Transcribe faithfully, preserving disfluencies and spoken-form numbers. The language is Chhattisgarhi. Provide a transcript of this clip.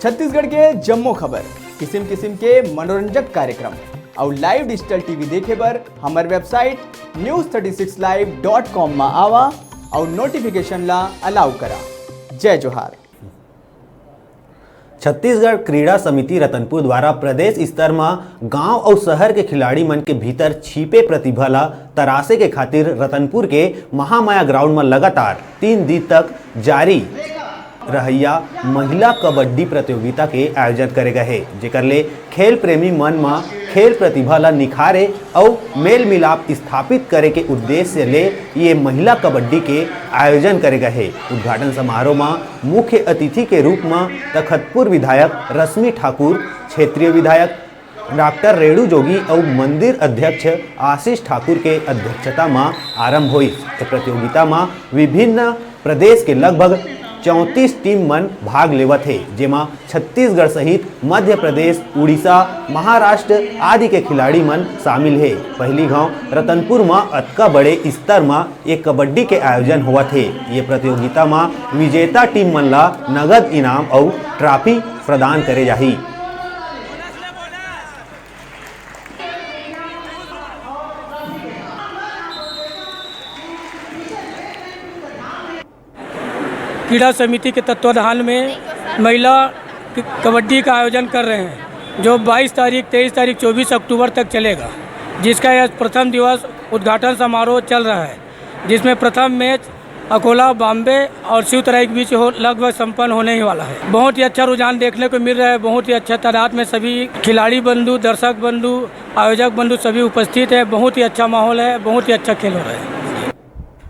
छत्तीसगढ़ के जम्मो खबर, किसिम किसिम के मनोरंजक कार्यक्रम अउ live digital T V देखे बर हमर website news thirty six live dot com म आवा अउ notification ला allow करा। जय जोहार। छत्तीसगढ़ क्रीड़ा समिति रतनपुर द्वारा प्रदेश स्तर म गांव अउ शहर के खिलाड़ी मन के भीतर छिपे प्रतिभा ला तराशे के खातिर रतनपुर के महामाया ग्राउंड म लगातार तीन दिन तक जारी रहइया महिला कबड्डी प्रतियोगिता के आयोजन करे गए हे, जेकर ले खेल प्रेमी मन म खेल प्रतिभा ला निखारे अउ मेल मिलाप स्थापित करे के उद्देश्य ले ये महिला कबड्डी के आयोजन करे गए हे। उद्घाटन समारोह म मुख्य अतिथि के रूप म तखतपुर विधायक रश्मि ठाकुर, क्षेत्रीय विधायक डॉक्टर रेणु जोगी अउ मंदिर अध्यक्ष आशीष ठाकुर के अध्यक्षता म आरंभ होइस। ए प्रतियोगिता म विभिन्न प्रदेश के लगभग चौंतीस टीम मन भाग लेवत हे, जेमा छत्तीसगढ़ सहित मध्य प्रदेश, उड़ीसा, महाराष्ट्र आदि के खिलाड़ी मन शामिल हे। पहली घाव रतनपुर म अतका बड़े स्तर म ये कबड्डी के आयोजन होवत हे। ये प्रतियोगिता म विजेता टीम मन ला नगद इनाम अउ ट्रॉफी प्रदान करे जाही। क्रीड़ा समिति के तत्वाधान में महिला क-, कबड्डी का आयोजन कर रहे हैं, जो बाईस तारीख, तेईस तारीख, चौबीस अक्टूबर तक चलेगा, जिसका यह प्रथम दिवस उद्घाटन समारोह चल रहा है, जिसमें प्रथम मैच अकोला, बॉम्बे और शिवतराई के बीच हो, लगभग संपन्न होने ही वाला है। बहुत ही अच्छा रुझान देखने को मिल रहा है, बहुत ही अच्छा तादाद में सभी खिलाड़ी बंधु, दर्शक बंधु, आयोजक बंधु सभी उपस्थित है। बहुत ही अच्छा माहौल है, बहुत ही अच्छा खेल हो रहा है।